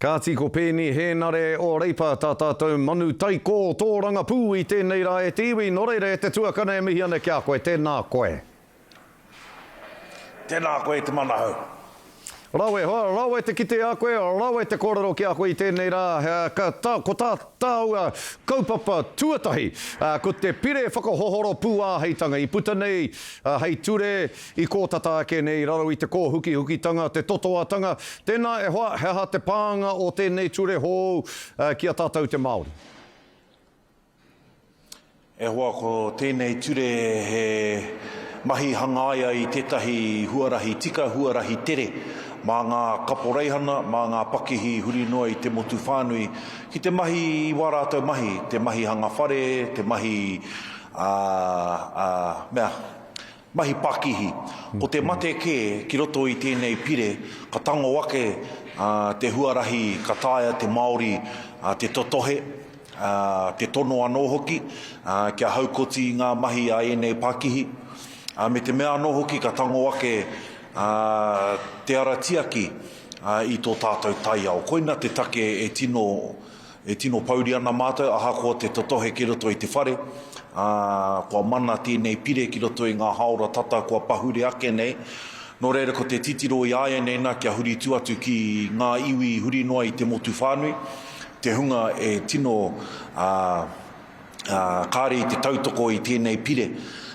Kāti ko Peeni Hēnare o Reipa tā tātou manu taikō tōrangapū i tēnei rā e te iwi, nō reira e te tuakana e mihi ana ki a koe, tēnā koe. Tēnā koe Te Manahau. Rawe hoa, rawe te kite a koe, rawe te kōrero ki a koe i tēnei rā, ka ta, ko tā tāua kaupapa tuatahi, ko te pire whakahohoro pūāheitanga i puta nei hei ture i kō tata ake nei i raro i te kōhukihukitanga, te totoatanga. Tēnā e hoa, he aha te pānga o tēnei ture hou ki a tātou te Māori? E hoa, ko tēnei ture he mahi hangaia i tētahi huarahi tika, huarahi tere mā ngā kaporeihana, mā ngā pakihi huri noa i te motu whānui ki te mahi i wā rātou mahi, te mahi hanga whare, te mahi, ā, ā, mea, mahi pakihi. Ko te mate kē ki roto i tēnei pire, ka tango ake te huarahi ka taea te Māori te totohe, te tono anō hoki kia haukoti i ngā mahi a ēnei pakihi, me te mea anō hoki ka tango ake te ara tiaki i tō tātou taiao. Koina te take e tino E tino pouri ana mātou ahakoa te totohe ki roto i te whare, ā, kua mana tēnei pire ki roto i ngā hāora tata kua pahure ake nei. Nō reira ko te titiro i āianei nā kia huri tū atu ki ngā iwi huri noa i te motu whānui, te hunga e tino, ā, ā, kāre i te tautoko i tēnei pire.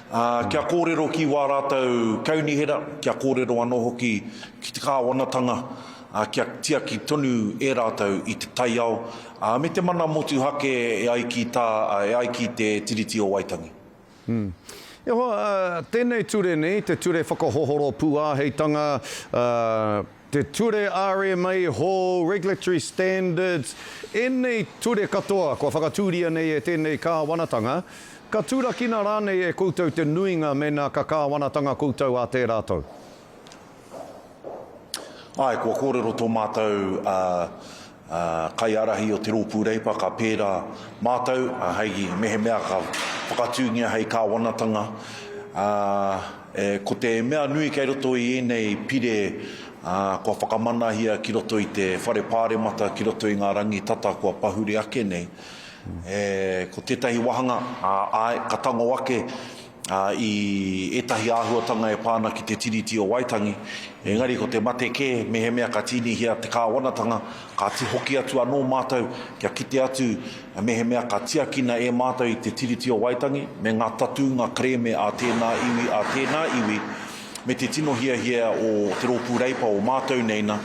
Ā, kia kōrero ki wā rātou kaunihera, kia kōrero anō hoki ki te kāwanatanga, ā, kia tiaki tonu e rātou i te taiao, ā, me te mana motuhake e ai ki tā, e ai ki te Tiriti o Waitangi. Hmm. E hoa, ā, tēnei ture nei, te ture whakahohoro pūāheitanga, ā, te ture RMA hou, Regulatory Standards, ēnei ture katoa kua whakatūria nei e tēnei kāwanatanga, ka turakina rānei e koutou te nuinga mēnā ka kāwanatanga koutou ā tērā tau? Āe, kua kōrero tō mātou kaiārahi o te Rōpū Reipa ka pērā mātou hei mehemea ka whakatūngia hei kāwanatanga. Ko te mea nui kei roto i ēnei pire kua whakamanahia ki roto i te Whare Pāremata, ki roto i ngā rangi tata kua pahure ake nei, ko tētahi wāhanga, āe, ka tango ake i ētahi āhuatanga e pā ana ki te Tiriti o Waitangi, engari ko te mate kē, mehemea ka tīnihia te kāwanatanga, ka hoki atu anō mātou kia kite atu mehemea ka tiakina e mātou i te Tiriti o Waitangi me ngā tatūnga kerēme a tēnā iwi, a tēnā iwi, me te tino hiahia o te Rōpū Reipa o mātou nei na,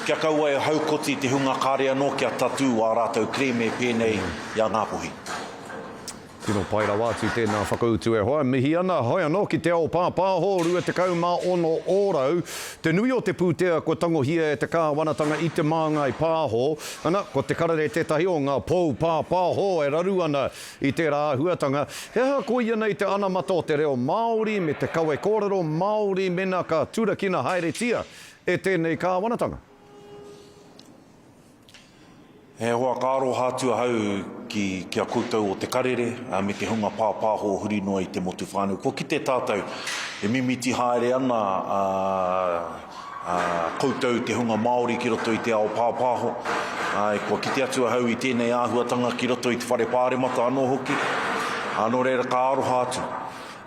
kia kaua e haukoti te hunga kāre anō kia tatū ā rātou kerēme pēnei i a Ngāpuhi. Tino pai rawa atu tēnā whakautu e hoa. Mihi ana, hoi anō ki te ao pāpāho, 26 ōrau te nui o te pūtea kua tangohia e te kāwanatanga i Te Māngai Pāho. Ana, ko Te Karere tētahi o ngā pou pāpāho e raru ana i tērā āhuatanga. He aha koia nei te anamata o te reo Māori me te kawe kōrero Māori mena ka turakina haeretia e tēnei kāwanatanga? He hoa ka aroha atu ahau ki ki a koutou o Te Karere me te hunga pāpāho huri noa i te motu whānui. Kua kite tātou e mimiti haere ana a a koutou te hunga Māori ki roto i te ao pāpāho. Āe, kua kite atu ahau i tēnei āhuatanga ki roto i te whare pāremata anō hoki. Ā, nō reira ka aroha atu.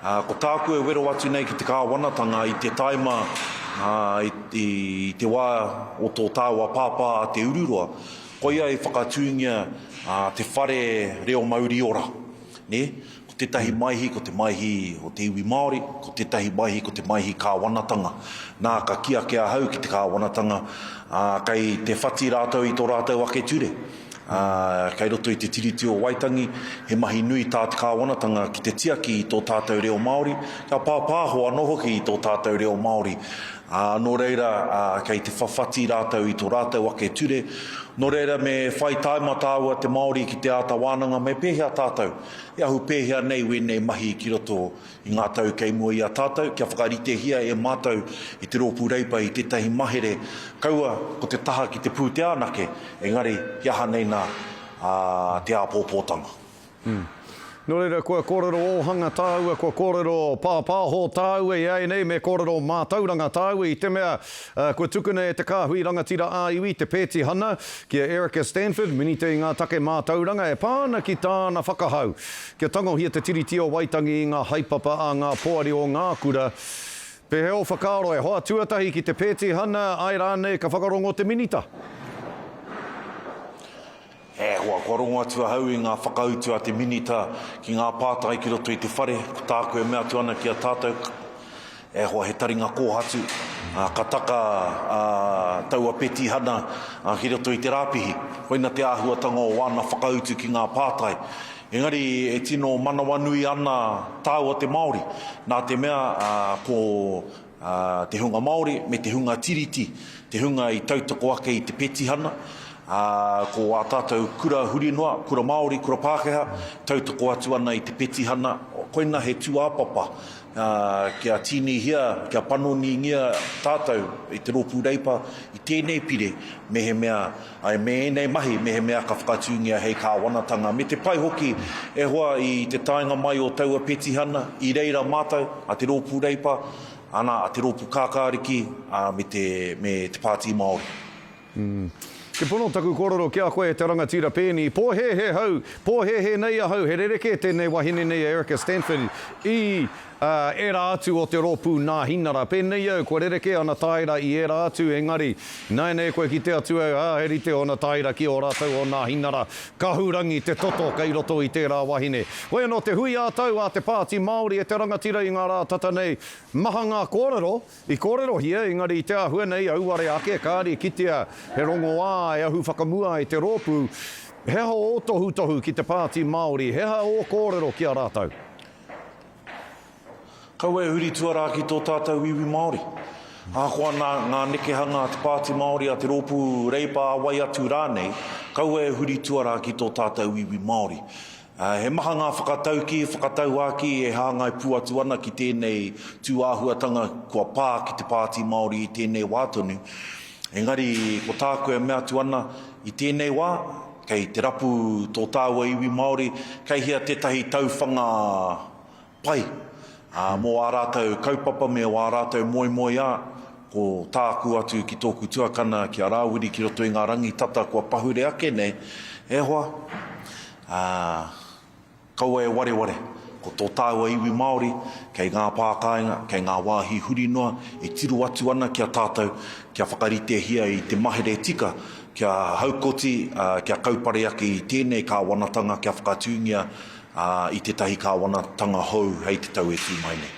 Ā, ko tāku e wero atu nei ki te kāwanatanga i te taima, ā, i, i te wā o tō tāua pāpā a Te Ururoa, koia i whakatūngia, ā, te whare reo mauri ora, nē? Ko tētahi maihi ko te maihi o te iwi Māori, ko tētahi maihi ko te maihi kāwanatanga. Nā, ka kī ake ahau ki te kāwanatanga, ā, kei te whati rātou i tō rātou ake ture. Ā, kei roto i te Tiriti o Waitangi, he mahi nui tā te kāwanatanga ki te tiaki i tō tātou reo Māori, kia pāpāho anō hoki i tō tātou reo Māori. Ā, nō reira, ā, kei te whawhati rātou i tō rātou ake ture. Nō reira, me whai tāima tāua te Māori ki te āta wānanga me pēhea tātou, e ahu pēhea nei wēnei mahi ki roto I ngā tau kei mua i a tātou, kia whakaritehia e mātou i te Rōpū Reipa i tētahi mahere, kaua ko te taha ki te pūtea anake, engari he aha nei nā, ā, te āpōpōtanga. Mm. Nō reira, kua kōrero ōhanga tāua, kua kōrero pāpāho tāua i āianei, me kōrero mātauranga tāua i te mea kua tukuna e te Kāhui Rangatira ā-Iwi te pētihana ki a Erica Stanford, Minita i ngā Take Mātauranga, e pā ana ki tāna whakahau kia tangohia te Tiriti o Waitangi i ngā haepapa a ngā poari o ngā kura. Pēhea ō whakaaro e hoa tuatahi ki te pētihana, āe rānei ka whakarongo te Minita? E hoa, kua rongo atu ahau i ngā whakautu a te Minita ki ngā pātai ki roto i te whare, ko tāku e mea atu ana ki a tātou, e hoa, he taringa kōhatu, ā, ka taka ā, taua petihana ā, ki roto i te rāpihi. Koina te āhuatanga o āna whakautu ki ngā pātai. Engari e tino manawanui ana tāua te Māori, nā te mea ā, ko ā, te hunga Māori me te hunga Tiriti, te hunga i tautoko ake i te petihana, ā, ko ā tātou kura huri noa, kura Māori, kura Pākehā, tautoko atu ana i te petihana, koina he tūāpapa, ā, kia tīnihia, kia panoningia tātou i te Rōpū Reipa i tēnei pire, mehemea, āe, me ēnei mahi, mehemea ka whakatūngia hei kāwanatanga. Me te pai hoki, e hoa, i te taenga mai o taua petihana, i reira mātou, a Te Rōpū Reipa, ana, a Te Rōpū Kākāriki, ā, me te, me Te Pāti Māori. Te pono taku kōrero ki a koe e te rangatira Peeni, pōhēhē hau, pōhēhē nei ahau he rerekē tēnei wahine nei a Erica Stanford i ērā atu o te rōpū Nāhinara. Pēnei au, kua rerekē ana taera i ērā atu, engari, nāianei koe kite atu au, ā, he rite ōna taera ki ō rātou o Nāhinara. Kahurangi te toto kei roto i tērā wahine. Hoi anō te hui ā-tau a te Pāti Māori e te rangatira i ngā rā tata nei, maha ngā kōrero i kōrerohia, engari i te āhua nei auare ake, kāre i kitea he rongoā e ahu whakamua ai te rōpū. He aha ō tohutohu ki te Pāti Māori? He aha ō kōrero ki a rātou? Kaua e huri tuarā ki tō tātou iwi Māori. Ahakoa nā ngā nekehanga a te Pāti Māori, a te Rōpū Reipa a wai atu rānei, kaua e huri tuarā ki tō tātou iwi Māori. He maha ngā whakataukī, whakatauākī e hāngai pū atu ana ki tēnei tūāhuatanga kua pā ki te Pāti Māori i tēnei wā tonu. Engari, ko tāku e mea atu ana, i tēnei wā, Kei te rapu tō tāua iwi Māori, kei hea tētahi tauwhanga pai mō ā rātou kaupapa me ā rātou moemoeā, ko tāku atu ki tōku tuakana, ki a Rāwiri ki roto i ngā rangi tata kua pahure ake nei, e hoa, ā, Kaua e wareware, ko tō tāua iwi Māori, kei ngā pā kāinga, kei ngā wāhi huri noa, e tiro atu ana ki a tātou, kia whakaritehia i te mahere tika, kia haukoti, kia kaupare ake i tēnei kāwanatanga, kia whakatūngia i tētahi kāwanatanga hou hei te tau e tū mai nei.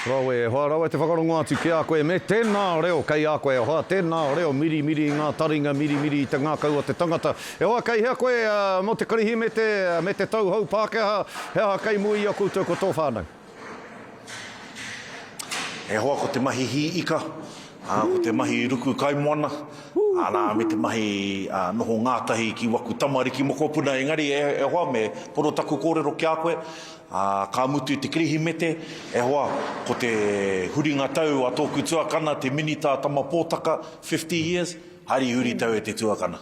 Rawe e hoa, rawe te whakarongo atu ki a koe me tēnā reo kei a koe e hoa, tēnā reo mirimiri i ngā taringa, mirimiri i te ngākau o te tangata. E hoa, kei hea koe mō te Kirihimete me te tau hou Pākehā, he aha kei mua i a koutou ko tō whānau? E hoa, ko te mahi hī ika, ko te mahi ruku kaimoana, arā, me te mahi noho ngātahi ki waku tamariki mokopuna, engari e hoa, me pono taku kōrero ki a koe, Ā, ka mutu te Kirihimete, e hoa, ko te huringa tau a tōku tuakana, te Minita a Tama Pōtaka, 50 years, haere i huri tau e te tuakana.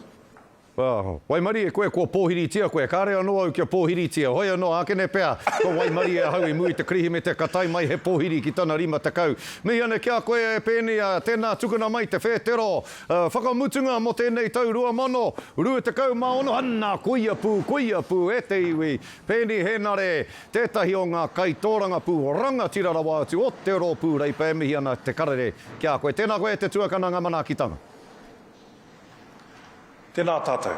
Ā, waimarie koe kua pōhiritia koe, kāre anō au kia pōhiritia, hoi anō, ākene pea, kua waimarie ahau i mua i te Kirihimete ka tae mai he pōhiri ki tana 50. Mihi ana ki a koe e Peeni, ā, tēnā tukuna mai te whētero whakamutunga mō tēnei tau 2026, ana, koia pū, koia pū, e te iwi, Peeni Henare, tētahi o ngā kaitōrangapū rangatira rawa atu o te Rōpū Reipa e mihi ana te karere ki a koe. Tēnā koe e te tuakana ngā manaakitanga. Tēnā tātou.